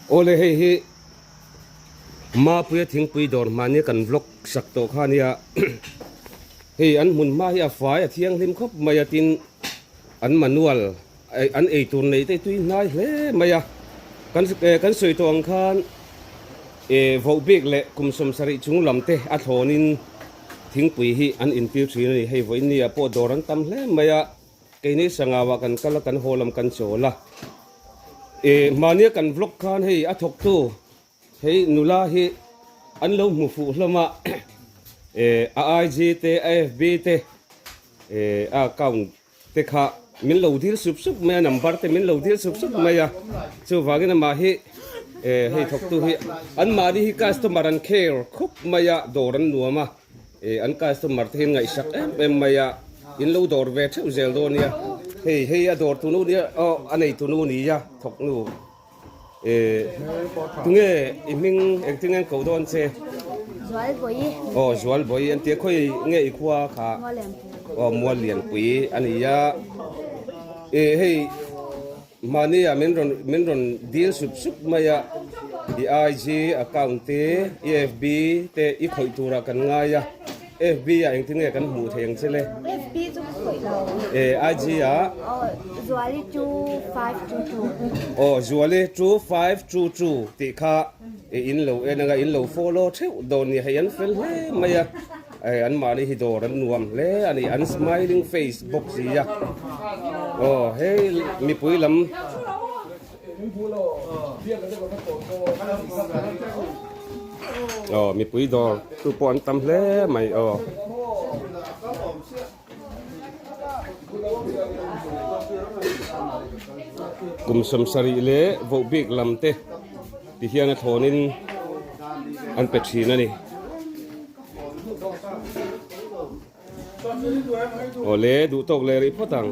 Awle hei hi Mapuia thingpui dawr hmahni kan vlog sak tawh kha ania hei an hmun hma hi a fai a thianghlim khawp mai a tin an manual an eitur neih te tui hnai hle mai a kan kan sawi tawh ang khan eh voh bik leh kum 70 chung lam te a thlawnin thingpui hi an intir thin a ni hei vawiin ni ah pawh dawr an tam hle mai a. Keini Sangau ah kan kal a, kan haw lam kan chawl a. E, mahnia kan vlog khan hei a thawktu hei nula hi an lo hmu fuh hlawm a, e, a IG te, a FB te, e, a account te kha min lo dil sup sup mai a, number te min lo dil sup sup mai a. Chuvangin amah hi, e, hei thawktu hi anmahni hi customer an care khawp mai a, dawr an nuam a. Eh an customer te hian ngaihsak em em mai a, in lo dawr ve theuh zel dawn nia, hei hei a dawr tu nu nia aw a nei tu nu nia thawk nu eh tunge i hming engtin nge an ko dawn che? Zualbawi. Aw Zualbawi an tia khawi nge i khua kha? Muallianpui. Aw Muallianpui a nia eh hei. Mahni ah min rawn min rawn dil sup sup mai a, i IG account te, i FB te i khawih turah kan ngai a, FB ah engtin nge kan hmuh thei ang che le? FB chu ka khawih lo. Eh IG ah? Aw Zuali 2522. Aw Zuali 2522 tih kha i in lo en anga in lo follow theuh dawn nia hei an fel hle mai a. Hei an mahni hi dawr an nuam hle a ni, an smiling face bawk si a, aw hei mipui lam aw mipui dawr tu pawh an tam hle mai aw. Kum 70 leh voh bik lam te ti hian a thlawnin an pe thin a ni. Awle duh tawk leh rih phawt ang.